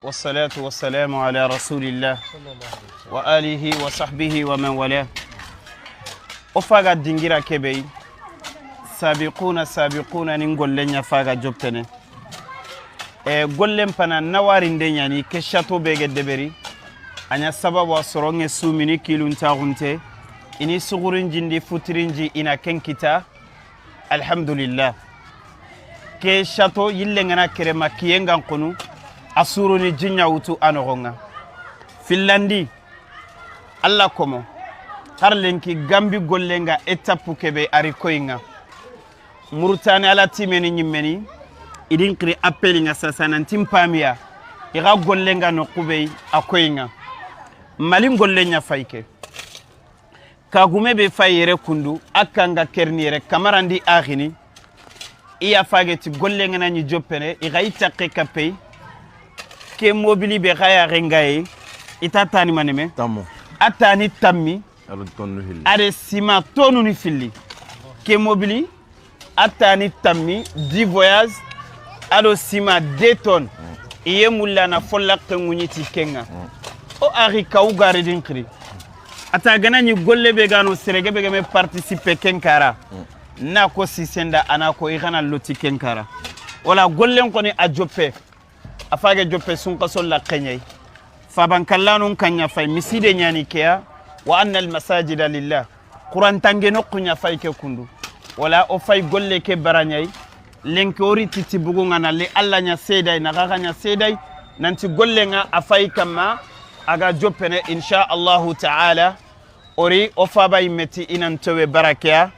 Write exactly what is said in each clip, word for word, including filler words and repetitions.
والصلاة والسلام على رسول الله وآله وصحبه ومن والاه. O faga dingira kebe yi, sabiquna sabiquna ni gollen ɲa faga joppene. E, gollen pana nawarinde ɲani ke château be ge deberi. A ɲa sababu a soronŋe sumini kilun taxunte. I ni suxurin jindi futirin ji i na ken kita. Alhamdulillah. Ke château yille ŋana kere ma kiyen gan kunu, a suruni jinya wutu a noxon ŋa. Fillandi, Alla komo, har lenki Gambi gollen ŋa étape kebe a ri koyin ŋa. Murutani Alla timeni ɲimmeni, i din xiri appel ŋa sasa nanti n pamiya, i ga gollen ŋa noqu be yi a koyin ŋa. Mali gollen ɲa fayke. Kagume be fay yere kundu, a kanga kerni yere, kamarandi axini. I ya fage ti gollen ŋana ɲi joppene, i ga i taxe kappey. Ke mobili be ga ya gengaye, i ta tani maneme. Tammo. A tani tammi. Ado tonnu hilli. Ade sima tonu ni filli. Ke mobili, a tani tammi, dix voyage, ado sima deux tonnes. I ye mulla na folla ke ŋuɲi ti ken ŋa. O axi kawu gare din xiri. A ta gana ɲi golle be gano serege be game participer ken kara. Na ko sisenda a na ko i gana loti ken kara. Wala gollen xoni a joppe. A fage joppe sunkaso laxeɲey. Faban kallanun kan ɲa fay miside ɲani keya. Wa anna almasajida lillah. Qurantange noqu ɲa fay ke kundu. Wala o fay golle ke baraɲay. Lenki ori titi bugu ŋa na le Alla ɲa seday na gaga ɲa seday. Nanti golle ŋa a fay kamma a ga joppene insha Allahu taala. Ori o faba yimmeti i nan towe barakeya.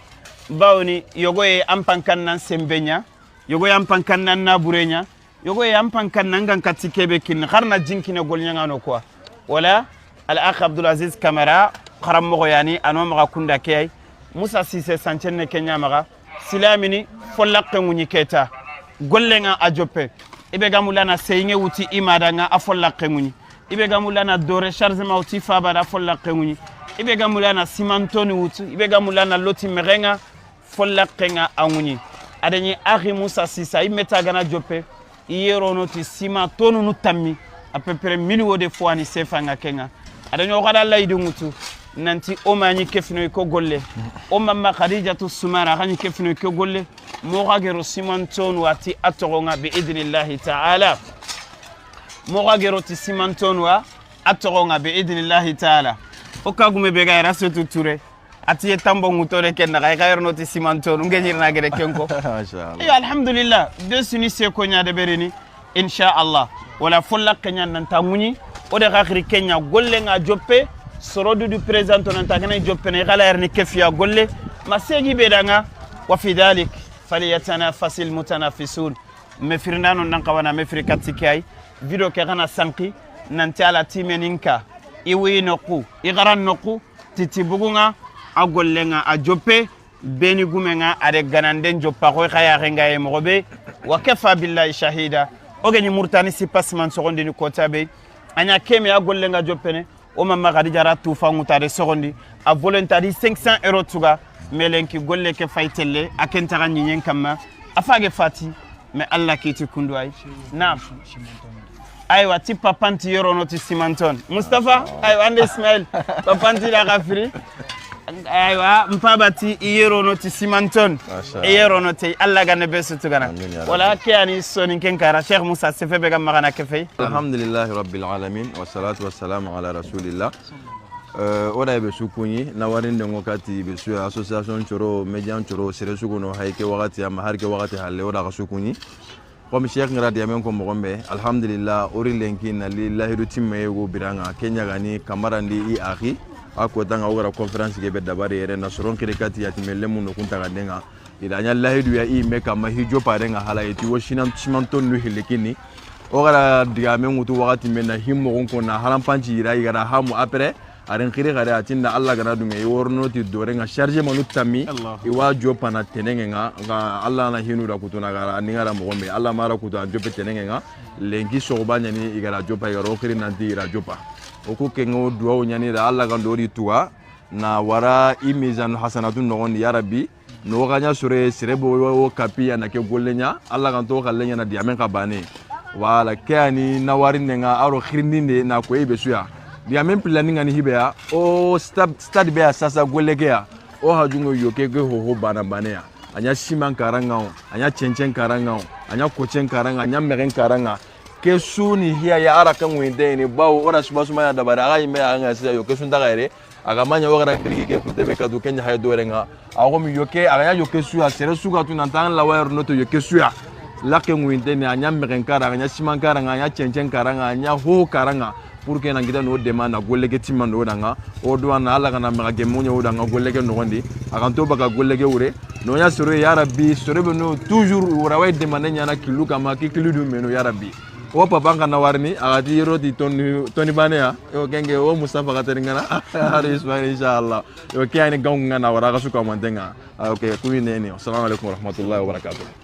Bawoni yogoye an pankan nan sembe ɲa. Yogoye an pankan nan nabure ɲa. Yogo ye an pankan nan gan katti kebe kinni, xarna jinkine golɲangano quoi. Wala al akh Abdul Aziz Kamara, xaranmoxo yani, a no maxa kunda ke ay. Musa Sise sancenne ke ɲa maxa. Silamini follaxe ŋuɲi keta. Gollen ŋa a joppe. I be ga mulana seyinŋe wuti i ma da ŋa a follaxe ŋuɲi. I be ga mulana dore chargement wuti faba da a follaxe ŋuɲi. I be ga mulana simantoni wutu. I be ga mulana loti mexe ŋa. Follaxe ŋa a ŋuɲi. A da ɲi axi Musa Sisa, i meta gana joppe, i yerono ti sima tonunu tammi, à peu près mille wo de fois ni sefa ŋa ke ŋa. A da ɲo xada layidu ŋutu, nanti o ma ɲi kefinoy ko golle. O mamma Khadijatu Sumara, xa ɲi kefinoy ko golle. Moxa gero simantonu wa ti a toxo ŋa bi idnillahi taala. Moxa gero ti simantonu wa a toxo ŋa bi idnillahi taala. O kagume be ga era setu ture. A ti ye tambo ŋuto de ken naxa, i xa yerno ti simantonu, nge ɲirina gede ken ko. Masha Allah. Iyo, alhamdulillah, be suni se ko ɲa de berini, insha Allah. Wala follaxe ɲa nan ta ŋuɲi, o de xa xiri ke ɲa golle ŋa joppe, soro dudu présenté nan ta gana joppe ne, i xa la yerni kefiya golle, ma segi be da ŋa, wa fi dhalik, falyatanafasil mutanafisun. Me firindano nan xawana me firi katti ke ay, video ke xana sanki, nanti Alla timeninka, i wuyi noqu, i xaran noqu, Titi bugu ŋa, a golle ŋa a joppe, beni gume ŋa a de gananden joppa xoy xa yaxe ŋa ye moxo be, wa kafa billahi shahida. O geni Murtani sipa siman soxondini kota be, a ɲa keme a golle ŋa joppene, o mamma Khadija ra tufa ŋuta de soxondi, a volontaire cinq cents euros tuga, melenki golle ke fay telle, a ken taxa ɲiɲen kamma, a fage fati, Mais Alla kiti kundu ay. Naam. Aywa, ti papanti yorono ti simanton. Mustafa, aywa, ande Ismail. Papanti da gafiri. Aywa, mpabati i yorono ti simanton. Masha Allah. I yorono te, Alla gane be sutugana. Amin ya Rabbi. Wala ke ani soninken kara, Cheikh Musa, sefe be ga magana ke fey. Alhamdulillahi Rabbil Alamin, wassalatu wassalamu ala Rasulillah. Euh, o da be su kuɲi, na warinde ŋo kati be su association coro, médian coro, sere su gono hay ke waxati, ama har ke waxati halle, o da xa su kuɲi. Comme Cheikh ŋa ra digamen ko moxo be, alhamdulillah, o ri lenki na li lahidu timme go biraŋa, ke ɲa gani kamarandi i axi, a kota ŋa o ga ra conférence ke be dabari yere, na soron xiri kati yatime lemu no kunta ga denga. I da ɲa lahidu ya i me kamma hi joppa denga hala i ti wo sinan simanton nu hilikini. O ga ra digamen ŋutu waxati me na hi moxon ko na harampanci yira i ga ra hamu après, a ren xiri xare a tinda Alla gana dunŋe i worono ti dore ŋa charge manu tammi. Allahu. I wa joppa na tenenŋe ŋa, ŋa Alla na hinu da kutuna ga ra, ni ŋa ra moxo be, Alla ma ra kutu an joppe tenenŋe ŋa, lenki soxuba ɲani i ga ra joppa, i ga ro xiri nanti i ra joppa. O ku ke ŋo duwawu ɲani da Alla ga ndori tuwa, na wara i mizanu hasanatu noxondi, ya Rabbi, no xa ɲa sore, sere bo wo kapi ya na ke golle ɲa, Alla ga nto xalle ɲa na digamen xa bane. Voilà, ke ya ni na wari nenga aro xirindinde na ko ibe suya. Diga men pilani ngani hibe ya, o stade, stade be ya sasa golle ke ya. O hajungo yo ke ke ho ho bana bane ya. A ɲa siman karanga o, a ɲa cencen karanga o, a ɲa kocen karanga, a ɲa mexen karanga. Ke su ni hiya ya ara kan winde ni bawo ora suba suma ya dabari aga yime aga siya yo ke su nda gaire. Aga maɲa o gara kiri ke kute be kadu kenya hay dore nga. A go mi yo ke aga ya yo ke su ya sere su ga tu nan tan la wayar noto yo ke su ya. La ke winde ni a ɲa mexen karanga, a ɲa siman karanga, a ɲa cencen karanga, a ɲa ho karanga. Pour que nan gida no dema na golle ke timma no danga. O do na ala kana maga gemu ɲa o danga golle ke no gondi. A kan to baga golle ke wure. No ɲa soro ya rabbi, soro be no toujours wura way demande ɲa na kilu kama ki kilu du meno ya rabbi. O papa nga na warni a ga ti yero di toni, toni bane ya. O kenge o Mustafa ga teri ngana. Hari Ismail inshallah. O ke ani gaw nga na wara ga suka mantenga. Ah, ok, ku wi neni. Assalamu alaikum warahmatullahi wabarakatuh.